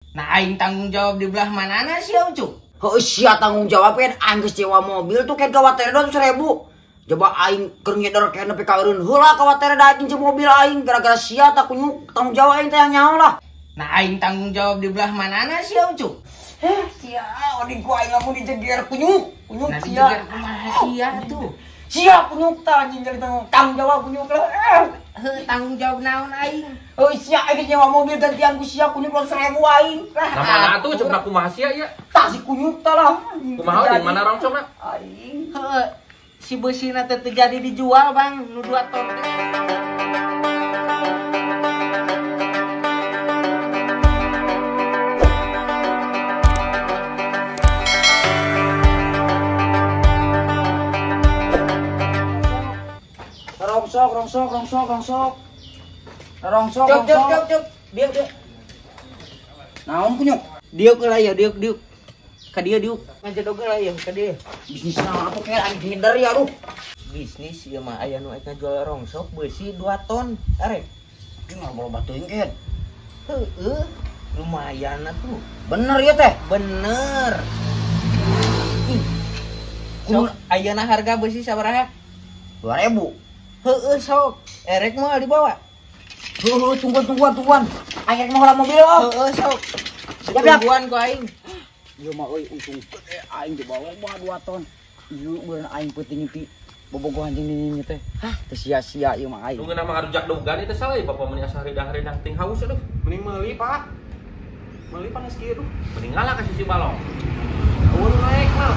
Nah aing tanggung jawab di belah manana sia Ucup? Heuh sia tanggung jawab kan aing geus nyewa mobil tuh kan ka watere 200.000. Coba aing keur ngeder keneh nepi ka eureun heula ka watere da aing jeung mobil aing gara-gara sia tah kunyuk tanggung jawab aing teh nyaho lah. Nah aing tanggung jawab di belah manana sia Ucup? Heh sia oding ku aing lamun dijeger kunyuk, kunyuk nah, sia. Dijeger kumaha sia tuh? Sia kunyuk tah anjing jadi tanggung jawab kunyuk lah. Heuh tanggung jawab naon aing? Heuh sia aing nyewa mobil gantian ku sia kunyuk 200.000 aing. Nah mana atuh cek kumaha sia ieu? Tah si kunyuk tah lah. Kumaha di mana rongsokna? Aing. Heuh si beusina teh teu jadi dijual Bang, nu 2 ton teh. Rongsok, rongsok, rongsok, rongsok. Rongsok, cuk, rongsok. Cuk, cuk, diuk, diuk. Naon kunyuk? Diuk lah ya, diuk, diuk. Ka dieu diuk. Ngajedog lah ya, ka dieu. Bisnis naon atuh kayak aing ngider ya aduh. Bisnis ieu mah aya nu ngajual rongsok beusi 2 ton, arek. Ieu mah loba teuing keun. Heueuh, lumayan atuh. Bener ya teh? Bener. Sok ayeuna harga beusi sabaraha? 2.000. Heueuh sok, erek moal dibawa. Heueuh, tungguan tungguan tungguan. Aing rek moal mobil oh. Heueuh sok. Siap tungguan ku aing. Ieu mah euy untung gede aing dibawa mah 2 ton. Ieu meureun aing peuting ti bobogohan jeung nini teh. Hah, teu sia-sia ieu mah aing. Nu ngeunah mah ngarujak dogan ieu teh salah ieu bapak meuni asa haridang-haridang ting haus aduh. Mending meuli, Pak. Meuli panas kieu duh. Mending ngalah ka si balong. Eueuh naik mah.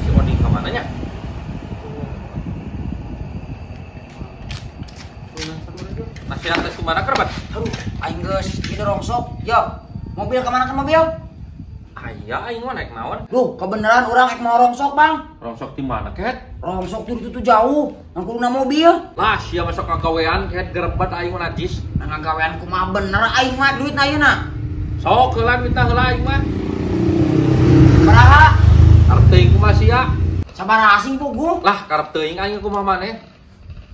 Si Oding ka mana nya? Nasihat teh kumaha kerbat? Aduh, aing geus ieu rongsok. Yo, mobil ka mana kan mobil? Aya aing mah naik naon? Duh, kebenaran urang ek mau rongsok, Bang. Rongsok di mana, Ket? Rongsok tuh itu jauh, nang kuduna mobil. Lah, sia masuk kagawean Ket gerebat aing mah najis. Nang kagawean kumaha bener aing mah duit ayeuna. Sok heula duitna heula aing mah. Sabaraha? Karep teuing kumaha sia? Sabaraha asing puguh? Lah, karep teuing aing kumaha maneh?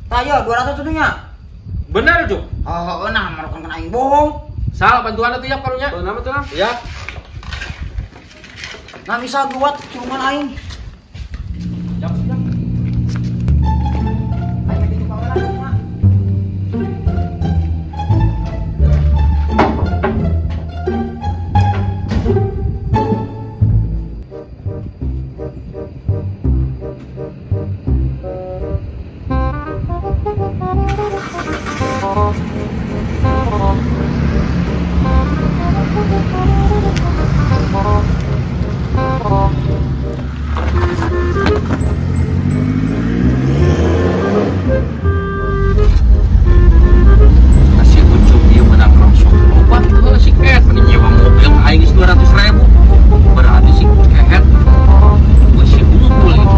Tah yo 200 tuh nya. Bener, Cuk? Oh, nah marokan kan aing bohong. Sal bantuan atuh ya karunya. Tuh nama tuh. Ya. Nah bisa buat cuman aing. Siap, siap. Aing lagi pawelan mah. Masih Ucup ieu menang rongsok loba heuh si Ket meni nyewa mobil ka aing geus 200.000. Berarti si Ket beusi unggul ieu.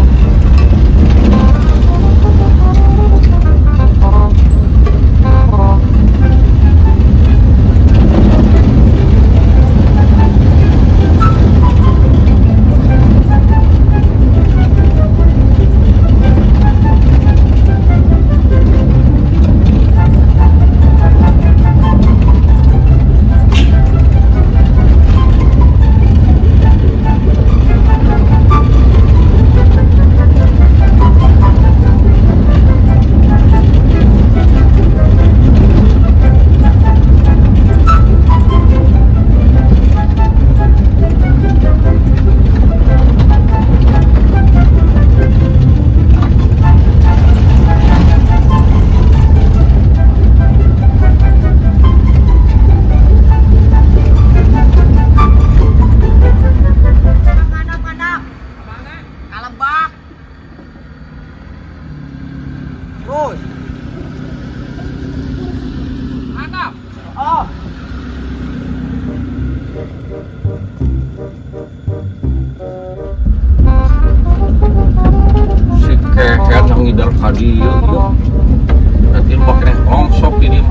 Terus. Mantap. Oh. Si Kehet yang ngidar ka dieu ieu. Berarti lu pakai rongsok ini.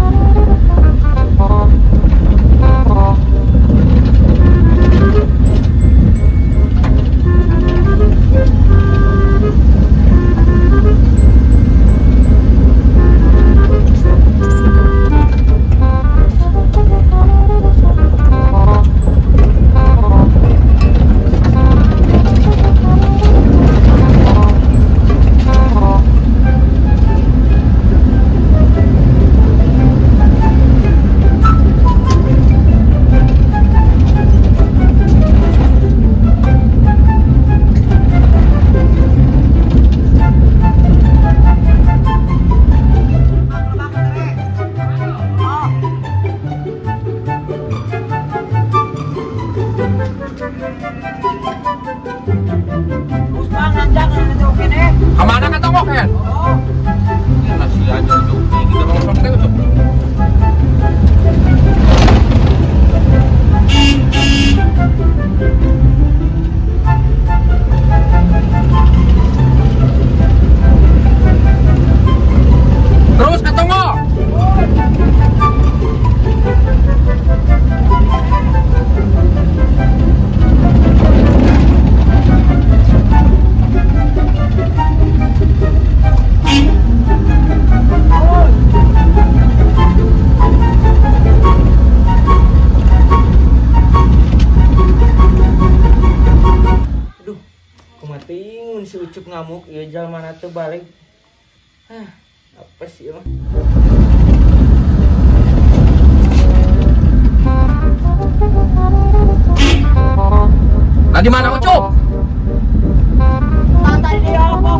ngamuk ieu jalmana teu balik. Hah, apa sih mah? Nah, di mana Ucup? Nah, tadi dia apa?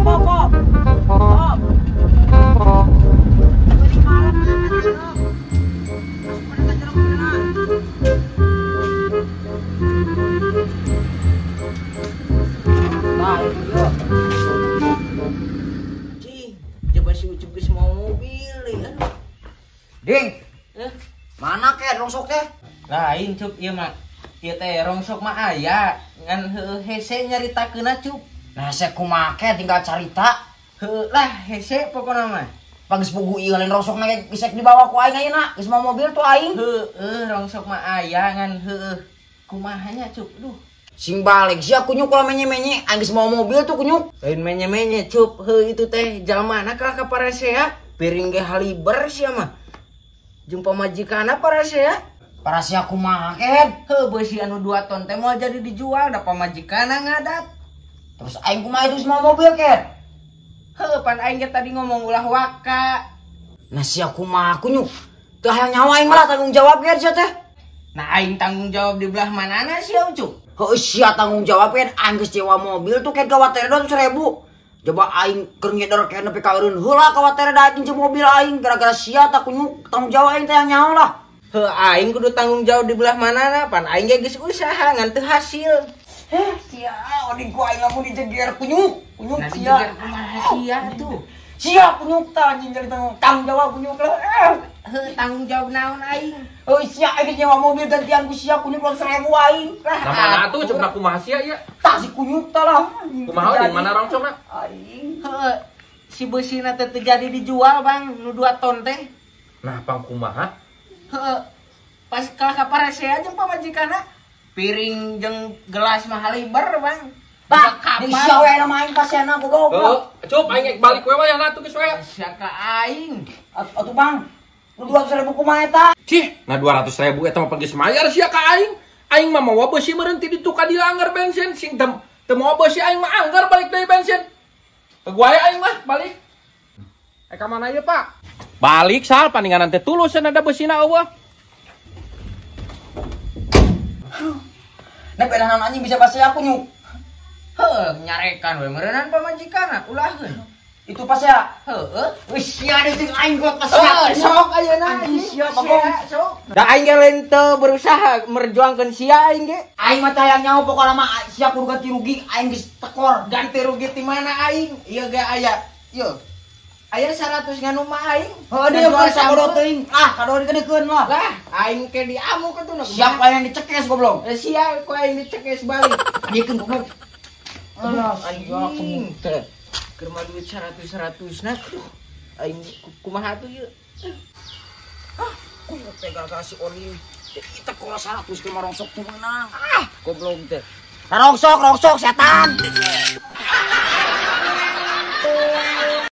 Nah, itu dia. Cing, coba si Ucup geus mau mobil deui aduh. Ding. Mana ke rongsok teh? Lain Cup ieu mah. Ieu teh rongsok mah aya ngan heueuh hese nyaritakeunna Cup. Nah, hese kumaha ke tinggal carita. Heueuh lah hese pokona mah. Panggeus pugu ieu lain rongsok na ge geus dibawa ku aing ayeuna. Geus mau mobil tuh aing. Heueuh rongsok mah aya ngan heueuh kumaha nya Cup. Duh. Sing balik sia kunyuk ulah menye-menye, aing geus mau mobil tuh kunyuk. Lain menye-menye Cup, heuh itu teh jalmana kalah ka parasea, piring ge haliber sia mah. Jeung pamajikanna parasea. Parasea kumaha ken? Heuh beusi anu 2 ton teh moal jadi dijual da pamajikanna ngadat. Terus aing kumaha itu semua mobil ken? Heuh pan aing ge tadi ngomong ulah waka. Nah sia kumaha kunyuk? Teu hayang nyawa aing malah tanggung jawab ken sia teh. Nah aing tanggung jawab di belah manana sia Ucup? Heuh sia tanggung jawab ken aing geus nyewa mobil tuh ken kawatere 200.000. Coba aing keur nyeder ken nepi ka eureun heula kawatere da aing jeung mobil aing gara-gara sia tak kunyuk tanggung jawab aing teh yang nyaho lah. Heuh aing kudu tanggung jawab di belah manana pan aing ge geus usaha ngan teu hasil. Heh sia oding ku aing lamun dijeger kunyuk, kunyuk nah, sia. Kumaha sia tuh? Sia kunyuk tah anjing jadi tanggung jawab kunyuk lah. Heuh tanggung jawab naon aing? Heuh sia aing nyewa mobil gantian ku sia kunyuk 200.000 aing. Lah mana atuh cenah kumaha sia ieu? Tah si kunyuk tah lah. Kumaha di mana rongsokna? Aing. Heuh si beusina teh teu jadi dijual Bang nu 2 ton teh. Nah pang kumaha? Heuh pas kalah ka parasea jeung pamajikanna piring jeung gelas mah haliber Bang. Tah, di sia we na aing pasiana goblok. Heuh, Cup aing balik we wayahna atuh geus we. Sia ka aing. Atuh Bang. Nu 200.000 kumaha eta? Cih, nah 200.000 eta mah geus mayar sia ka aing. Aing mah mawa beusi meureun ti ditu ka dieu anggar bensin sing teu mawa beusi aing mah anggar balik deui bensin. Teu wae aing mah balik. Ka mana ieu, Pak? Balik sal paninganan teh tulus ada beusina eueuh. Nah, pedahan anjing bisa bahasa aku nyuk. Heuh, nyarekan we meureunnan pamajikanna ulaheun. Itu pas ya? Heeh. Wih, sia deui jeung aing kuat pas ya. Sok ayeuna anjing sia bagong. Sok. Da aing ge lain teu berusaha merjuangkeun sia aing ge. Aing mah teh hayang nyaho pokona mah sia kudu ganti rugi, aing geus tekor. Ganti rugi ti mana aing? Ieu ge aya. Ieu. Aya 100 nganu mah aing. Heuh deui mah sabodo teuing. Ah, kador digedekeun lah. Lah, aing ke diamuk atuh. Siapa yang dicekes goblok? Sia ku aing dicekes balik. Dikeun goblok. Alah, anjing. Keur mah duit 100-100 na. Aduh, aing kumaha atuh ieu? Ah, kunyuk teh gara-gara si Oni. Kita tekor 100 keur mah rongsok teu meunang. Ah, goblok teh. Rongsok, rongsok setan.